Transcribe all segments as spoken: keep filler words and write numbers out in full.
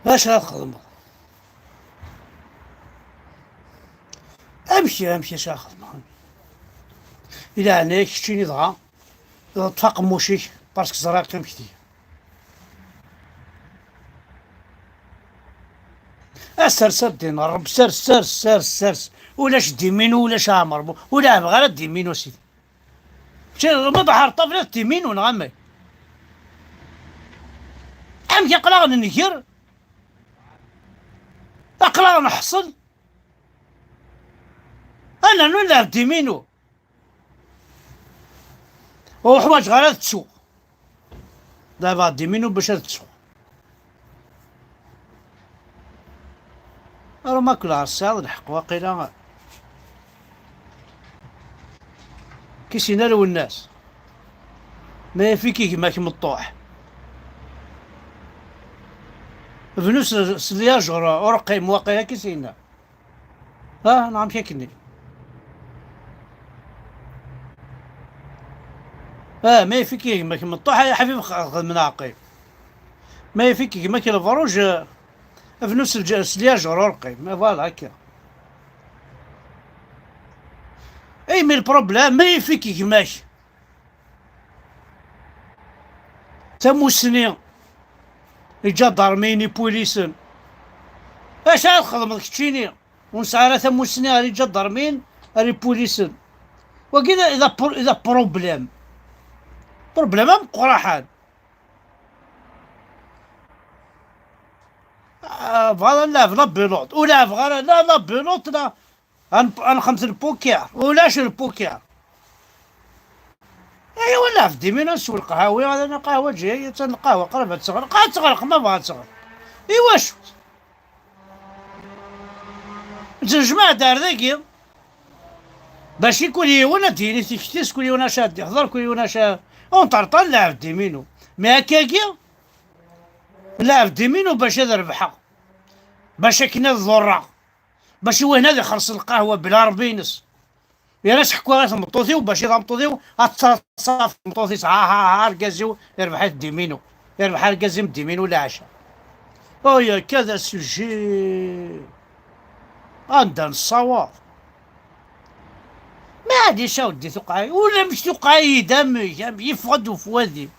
Acu ara txedmeḍ? Amek, amek acu ara xedmeɣ? I leɛnaya-k keččini dɣa, ḍḍef aqemmuc-ik, parce que ẓriɣ amek tga. Asers a ddin, Ṛebbi, sers, sers, sers, sers. Ulac Diminu, ulac Ɛmer Bu-, ur leɛbeɣ ara Diminu, sidi. Mačči, ma baḥer ṭṭabla d Diminu, neɣ amek? Amek aql-aɣ nenger? Aql-aɣ neḥṣel? Ad nernu nleɛb Diminu? Ur ḥwaǧeɣ ara ad ttuɣ. Leɛbeɣ Diminu bac ad ttuɣ. Ara ma kul tesɛiḍ lḥeqq waqila. Kisin a Lwennas. Ma yaf-ik gma-k meṭṭuḥ. Bnu s, s lyajer ur qqim waqila kisin. Ah, neɣ amek akkenni? Ah, ma yaf-ik gma-k meṭṭuḥ, ay aḥbib, x-, xedmen aɛqib. Ma yaf-ik gma-k lebruj, eh, bnu s lǧ-, s lyajer ur qqim. Mais voilà, akka. Ay, mais le problème, ma yaf-ik gma-k tamussni, iǧadarmiyen, ipulisen. Acu ara txedmeḍ keččini? Ur nesɛi ara tamussni ar iǧadarmiyen, ar ipulisen. Wagi d, d apr-, d aprublem. Problema meqqraḥan. Ah, bɣiɣ ad nleɛb la belote. Ur leɛbeɣ ara la la belote, la. Ad n-, ad nxemt lpukiṛ. Ulac lpukiṛ. Aya wala ɣef Diminu, ad nsew lqahwa, ad naqahwa ǧiya, attan lqahwa qrib ad teɣleq. Ad teɣleq, ma bɣa ad teɣleq. Iwacu? Ttnejmaɛ-d ar dagi. Bac i kul yiwen ad d-yini tikti-s, kul yiwen acu ad d-iḥḍer, kul yiwen acu a-, unṭerṭan leɛb Diminu. Mi akkagi, leɛb Diminu bac ad rebḥeɣ. Bac akken ad ḍurreɣ. Bac i wayen ad ixelṣ lqahwa bla Ṛebbi-ines. Yerra seḥkuɣ i tmeṭṭut-iw, bac i tameṭṭut-iw ad tettaḍsa ɣef tmeṭṭut-is, ha, ha, ha, argaz-iw, irbeḥ-it Diminu. Irbeḥ argaz-im Diminu leɛca. Ay, akka d asuji. Anda nessawaḍ? Maɛlic a weddi, tuqeɛ-iyi. Ulamek tuqeɛ-iyi-d amek, amek, yeffeɣ-d ufwad-iw.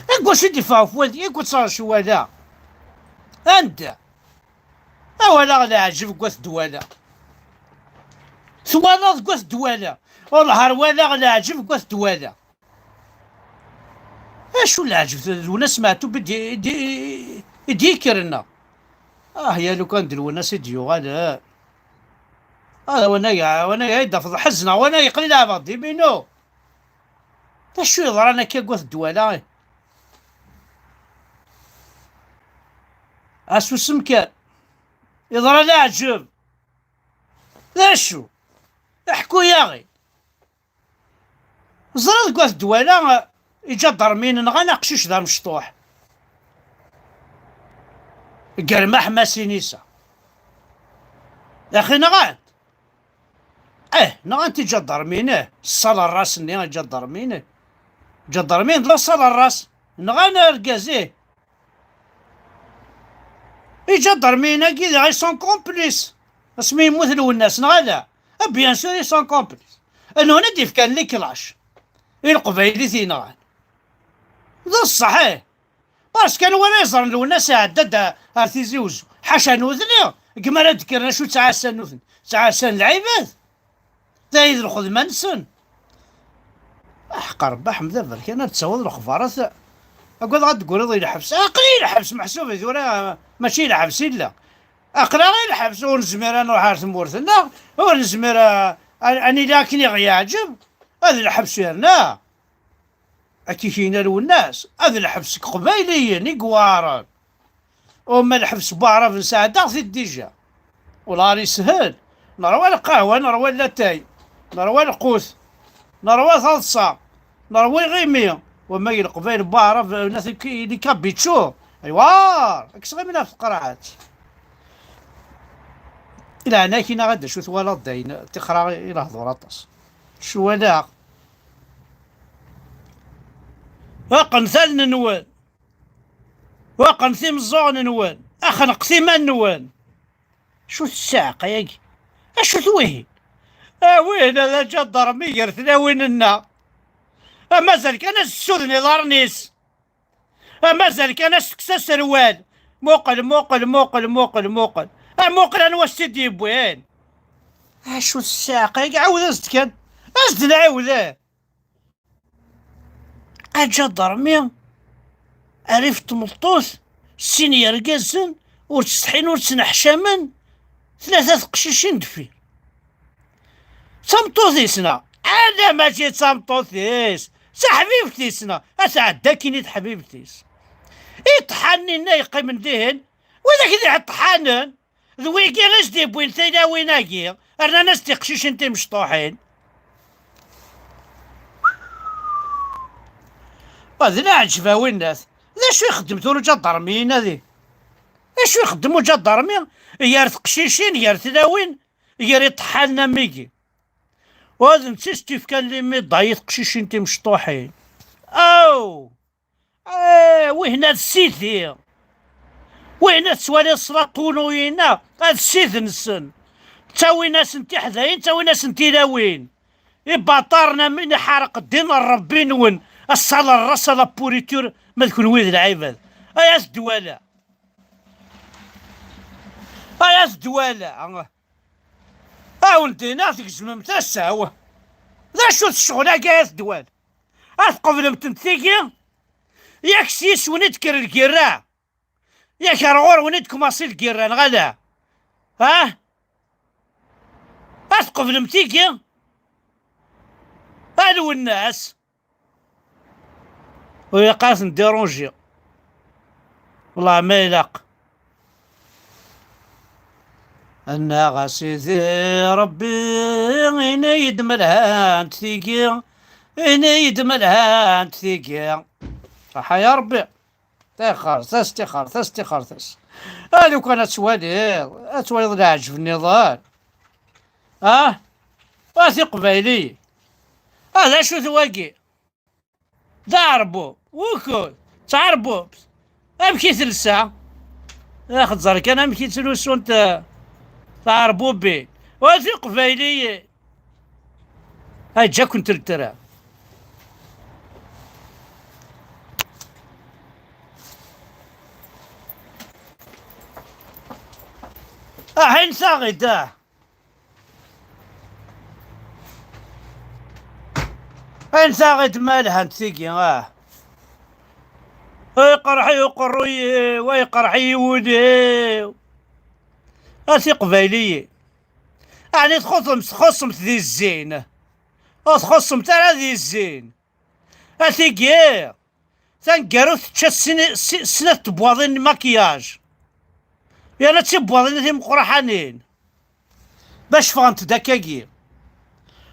Deg wacu i d-iffeɣ ufwad-iw? Deg wacu ttɣac wala? Anda? Awalaɣ leɛǧeb deg wat Dwala. Twalaḍ deg wat Dwala. Wellah ar walaɣ leɛǧeb deg wat Dwala. Acu leɛǧeb d Lwennas Meɛtub i d-, i d-, i d-yekkren? Ah, ya lukan d Lwennas i d-yuɣalen. Ah, wanag, wanag ay d-tafeḍ ḥezneɣ, wanag yeqqel leɛbeɣ Diminu. D acu yeḍran akka deg wat Dwala? Asusem kan. Yeḍra leɛǧeb. D acu? Ḥku-yaɣ-id. Ẓriɣ deg wat Dwala, iǧadarmiyen nɣan aqcic d amecṭuḥ. Germaḥ Masinisa. Axi nɣan-t. Eh, nɣan-t iǧadarmiyen, eh. Ssal ras-nni iǧadarmiyen, eh. Iǧadarmiyen d la ssal ras. Nɣan argaz, eh. Iǧadarmiyen-agi diɣ ils sont complices. Asmi yemmut Lwennas, neɣ ala? Ah, bien sûr, ils sont complices. Anwa i d-ifkan les clashes i leqbayel i t-yenɣan? D ṣṣeḥ, ih. Parce que anwa ara yeẓren Lwennas iɛedda-d ar Tizi Uzzu? Ḥaca nutni, deg mi ara d-kkren acu ttɛassan nutni? Ttɛassan lɛibad. Tayi d lxedma-nsen. Aḥeqq Rebbi, Ḥmed Aberkan, ad d-tawiḍ lexbarat. Agadeɣ ad d-tegriḍ i lḥebs. Aql-i i lḥebs, meḥsub i tura, mačči i lḥebs i lliɣ. Aql-aɣ i lḥebs, ur nezmir ad nruḥ ar tmurt-nneɣ, ur nezmir a, a, ad nili akken i ɣ-yeɛǧeb. Ad lḥebs yerna. Akka i k-yenna Lwennas, ad lḥebs seg Iqbayliyen i iweɛren. Uma lḥebs n waɛrab nesɛeddaɣ-t-id dija. Wellah ar yeshel. Nerwa lqahwa, nerwa latay, nerwa lqut, nerwa taḍsa, nerwa iɣimi. Wama i leqbayel n waɛrab, nat-, les capitchous. Aywa, ad k-sɣimen ɣef tqerɛet. I leɛnaya-k, inaɣ-d acu twalaḍ dayen, tixra i lehdur aṭas. Cwalaɣ. Aqen-t allen-nwen. Waqen timeẓẓuɣen-nwen, Xenqet iman-nwen. Acu-t ssiɛqa-agi? Acu-t wihin? A wihin, a d aǧadarmi gar tlawin-nneɣ. A mazal kan ad s-ssuden iḍarren-is. A mazal kan ad s-tekkes aserwal. Muqel, muqel, muqel, muqel, muqel. A muqel anwa s-tt-id-yewwin. Acu-t ssiɛqa-agi? Ɛawed-as-d kan. As-d lɛiwed, eh. Aǧadarmi, rrif n tmeṭṭut, sin yergazen, ur ttsetḥin ur ttneḥcamen, tlata teqcicin deffir. D tameṭṭut-is neɣ? Ala, mačči d tameṭṭut-is, d taḥbibt-is neɣ? A tɛedda akkin i teḥbibt-is. Iṭḥanen-inna yeqqimen dihin, widak d iṭḥanen. D wigi i s-d-iwwin tilawin-agi, rnan-as-d tiqcicin timecṭuḥin. Wa d leɛǧeb a winnat. D acu ixeddem tura uǧadarmi-inna di? D acu ixeddem uǧadarmi gar teqcicin, gar tlawin, gar iṭḥanen am wigi? Wa d netta i s-d-ifkan limiḍa i teqcicin timecṭuḥin. Aw! Eh, wihna d sidi. Wihna tettwaliḍ s laṭunu-inna, ad ssid-nsen. Ttawin-asen tiḥdayin, ttawin-asen tilawin. Ibaṭaren am win iḥerq ddin n Ṛebbi-nwen, ass-a la race à la pourriture, ma d kenwi d lɛibad. Ay at ddwala. Ay at ddwala. A wen-d-iniɣ tgezmem tasa-w. D acu-t ccɣel-agi ay at ddwala? Ad tqeblem-tent tigi? Yak s yis-wen i d-tekker lgirra? Yak ar ɣur-wen i d-tkumaṣi lgirra, neɣ ala? Ha? Ad tqeblem tigi? A Lwennas! Ur ilaq ara ten-déranger. Wellah ma ilaq. Annaɣ a Sidi Ṛebbi, ini-yi-d ma lhant tigi, ini-yi-d ma lhant tigi. Aḥa ya Ṛebbi, tixert-as, tixert-as, tixert-as. A lukan ad twaliḍ, ad twaliḍ leɛǧeb nniḍen. Ah? A tiqbayliyin. Ah, d acu-t wagi? D aɛerbub. Wukud? D taɛerbubt. Amek i telsa? Ax, tẓer kan amek i ttlusunt, eh, tɛerbubin. Wa tiqbayliyin. Ay, ǧǧa-kent lettra. Aḥin taɣ-id, ah. Ansa i d-malhant tigi, ah? Ay, iqerḥ-iyi uqerruy-iw, ay, iqerḥ-iyi wul-iw. A tiqbayliyin, ɛni txuṣṣem, txuṣṣemt di zzin? Ur txuṣṣemt ara di zzin. A tigi, taneggarut tečča sin, si-, snat tebwaḍin n maquillage. Yerna d tibwaḍin timeqraḥanin. Bac ffɣent-d akkagi.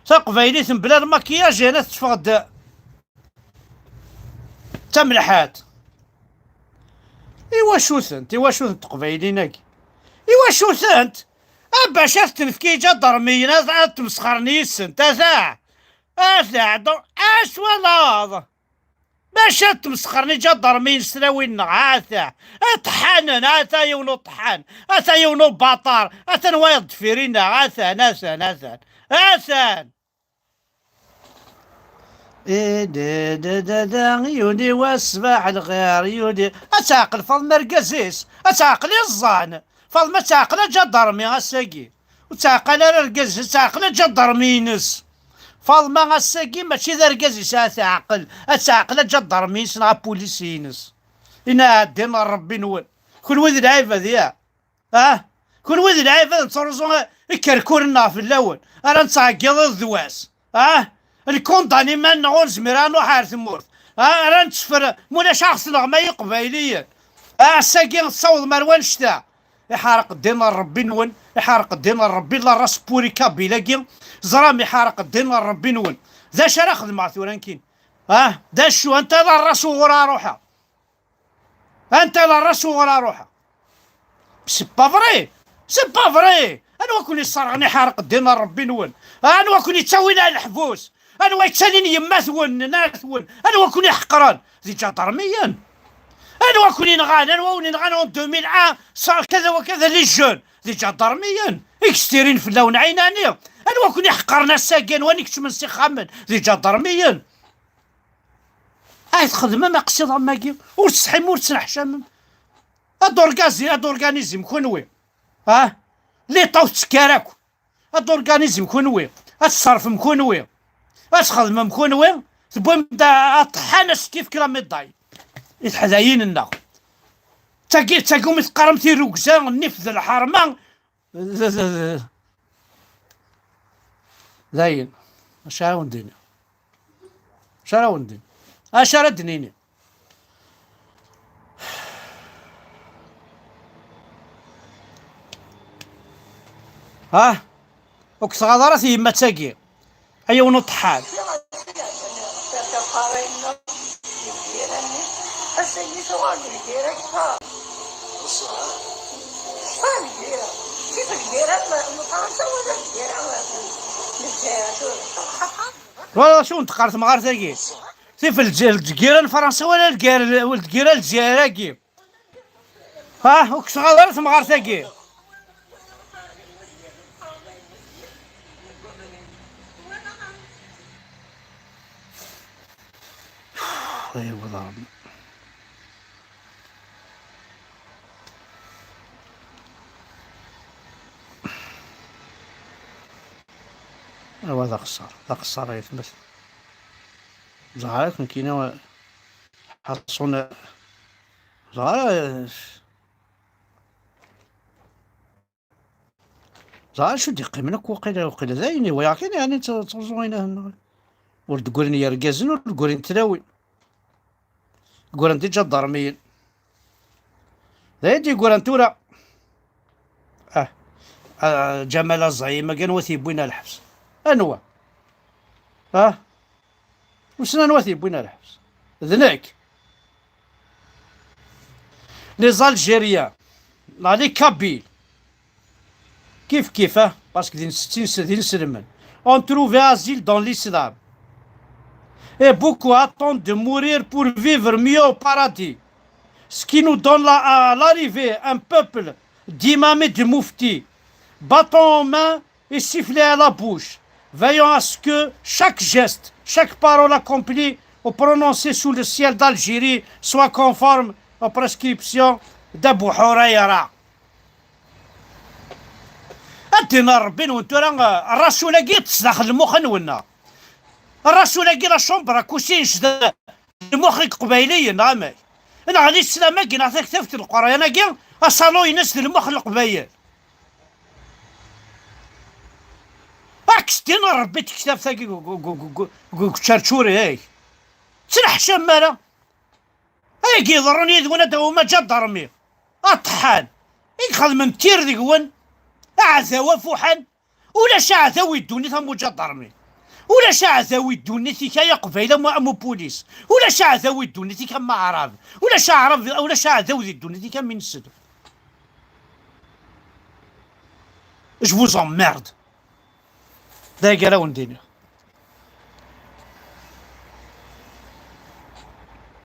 Taqbaylit mebla lmakiyaj yerna tetteffeɣ-d d tamelḥant. Iwacu-tent? Iwacu-tent teqbayliyin-agi? Iwacu-tent? A bac ad tenfek i iǧadarmiyen ad, ad tmesxren yis-sent. Ata! Ata! Acu twalaḍ? Bac ad tmesxren iǧadarmiyen s tlawin-nneɣ, ata! Ṭḥanen, ata yiwen uṭḥan, ata yiwen ubaṭar, atan wayeḍ deffir-inneɣ, atan, atan, atan, atan! Idi, da, da, da, yuli wass, ṣṣbeḥ lxir, yuli. Ad teɛqel Faḍma argaz-is, ad teɛqel iẓẓan. Faḍma ad teɛqel aǧadarmi ass-agi. Ur teɛqel ara argaz-is, ad teɛqel aǧadarmi-ines. Faḍma ass-agi mačči d argaz-is ara teɛqel, ad teɛqel aǧadarmi-ines neɣ apulis-ines. Inna ɛeddi n Ṛebbi-nwen. Kenwi d lɛibad, ya? Ah? Kenwi d lɛibad nettruẓu ikerkuren-nneɣ fell-awen. Ara nettɛeggiḍ iḍ d wass. Ah? Nkundani iman-nneɣ ur nezmir ara nruḥ ar tmurt. Ah? Ara netteffer, mulac aɣ-tenɣem ay iqbayliyen. Ah, ass-agi tessawḍem ar wanect-a. Iḥerq ddin n Ṛebbi-nwen, iḥerq ddin n Ṛebbi, la race pourrie kabyle-agi. Ẓram iḥerq ddin n Ṛebbi-nwen. D acu ara xedmeɣ tura nekkini? Ah? D acu? Anta la race uɣur ara ruḥeɣ? Anta la race uɣur ara ruḥeɣ? C'est pas vrai! C'est pas vrai! Anwa ken-isserɣen iḥerq ddin n Ṛebbi-nwen? Anwa ken-ittawin ar leḥbus? Anwa yettalin yemma-twen, nna-twen? Anwa ken-iḥeqren? D iǧadarmiyen! Anwa ken-inɣan? Anwa wen-inɣan en deux mille un? Sa, kada wa kada, les jeunes, d iǧadarmiyen i yestirin fell-awen ɛinani. Anwa ken-iḥeqqren ass-agi? Anwa i ikecmen s ixxamen? D iǧadarmiyen. Ay txedmem aqsiḍ am wagi, ur tesḥim, ur tettneḥcamem. Ad orgazi-, ad organizim kunwi. Ah? Liṭa ur tettekki ara akk. Ad organizim kunwi. Ad tṣerfem kunwi. Ad txedmem kunwi. Tewwim-d a-, aṭeḥḥan askif kra miḍay. I teḥdayin-nneɣ. Tagi, tagi umi teqqarem tirrugza, nnif d lḥerma. D, d, d, d. Dayen. Acu ara wen-d-iniɣ? Acu ara wen-d-iniɣ? Acu ara d-nini? Ha? Ur k-tɣaḍ ara tyemmat-agi? Ay awen uṭḥan. Wala acu n teqqar temɣart-agi? Tif lǧ-, lǧgira n Fransa wala lǧir-, lǧgira n Lezzayer-agi? Ha, ur k-tɣaḍ ara temɣart-agi? Ay, wala. Awa d axeṣṣar, d axeṣṣar ay atmaten. Ẓer akk nekkini ḥaṣun, ẓer, ẓer acu d-iqqimen akk, waqila, waqila d ayen iwayeɣ kan, yeɛni tt-, ttruẓu inahen-nneɣ. Ur d-ggrin yergazen, ur d-ggrin tlawin. Ggran-d iǧadarmiyen. D ayen d-yeggran tura. Ah. Ah, Ǧamal Aẓayim-agi, anwa t-yewwin ar lḥebs? Anwa? Ah? Wissen anwa t-yewwin ar lḥebs? D nekk. Les Algériens, la, les Kabyles, kif kif, ah, parce que d ins-, d ins-, d inselmen, ont trouvé asile dans l'islam. Et beaucoup attendent de mourir pour vivre mieux au paradis. Ce qui nous donne la, à l'arrivée un peuple d'imams et de muftis, battant en main et siffler à la bouche. Veillons à ce que chaque geste, chaque parole accomplie ou prononcée sous le ciel d'Algérie soit conforme aux prescriptions d'Abu Huraira. Ad d-iniɣ Rebbi-nwen tura, eh, Rasul-agi yeṭṭes daxel lmux-nwen. Rasul-agi, la chambre à coucher, yecda lmux n Iqbayliyen, neɣ amek? Neɣ lislam-agi, neɣ taktabt n Leqran-agi, asalon-ines d lmux n Leqbayel. Ak-s-d-iniɣ Rebbi tektabt-agi deg Čerčuri, ay. Ttneḥcam ara. Ay iḍerrun yid-wen ad d-tawim aǧadarmi aṭeḥḥan i ixedmen tir deg-wen, aɛdaw afuḥan. Ulac aɛdaw i ddunit am uǧadarmi. Ulac aɛdaw i ddunit-ik ay aqbayli am, am upulis. Ulac aɛdaw i ddunit-ik am aɛrab. Ulac aɛrab, ulac aɛdaw di ddunit-ik am inesden. Je vous emmerde. D aya ara wen-d-iniɣ.